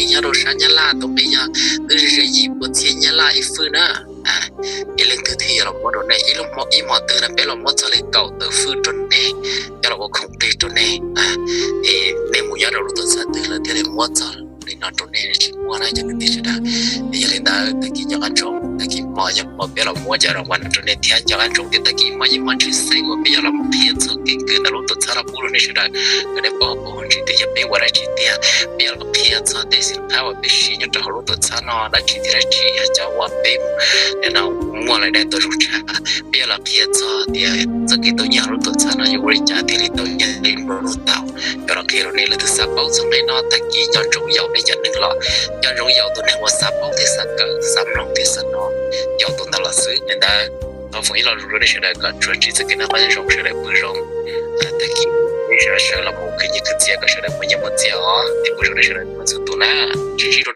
nqi nyob rau sab Nyab Laj, tus nqi yog twb ze ze yim pua txhiab Nyab Laj ib fwj na. Es leej twg thiaj yuav los muab rau nej? Ib lub hmo, ib hmo twg no peb los muab txog li kaum tawm fwj rau nej, coj los ua khoom qig rau nej. Es nej mus nyob rau lub tuam txhab twg lawv thiaj li muab txog li no rau nej, tsis muaj na cov kwv tij sawv daws. Yog li ntawd tag kis nco qab ntsoov, tag kis hmo yog hmo peb los muab cov rau ua no rau nej thiab. Nco qab ntsoov tias tag kis hmo yeej muaj tswv xeeb uas peb yuav los mus qhia txog keeb kwm ntawm lub tuam txhab no pub rau nej sawv daws kom nej paub paub hauv ntsis twg yog peb ua dab tsi tiag. Peb yuav los qhia txog tej xwm thab uas peb siv nyob rau hauv lub tuam txhab no dab tsi thiab dab tsi yog cov uas peb no muaj lawm dab tuaj zoo tshaj. Peb yuav los qhia txog tias txoj kev tau nyiaj hauv lub tuam txhab no yuav ua li cas thiaj li tau nyiaj li nplua nuj tau. Coj los qhia rau nej, leej twg xav paub txog nqe no tag kis nco ntsoov yaum nej cov neeg los, nco ntsoov yaum tus neeg uas xav paub thiab xav kawm, xav mloog thiab xav hnov, yaum tus ntawd los xwb. Li ntawd thov foom ib lo lus rau nej sawv daws kom tsuas tsim txoj kev noj qab nyob zoo, sawv daws pw zoo. Tag kis nej sawv daws sawv los mus khwv nyiaj khwv txiaj kom sawv daws muaj nyiaj muaj txiaj os. Ces pw zoo nej sawv daws txhua tus na. Sib ntsib rau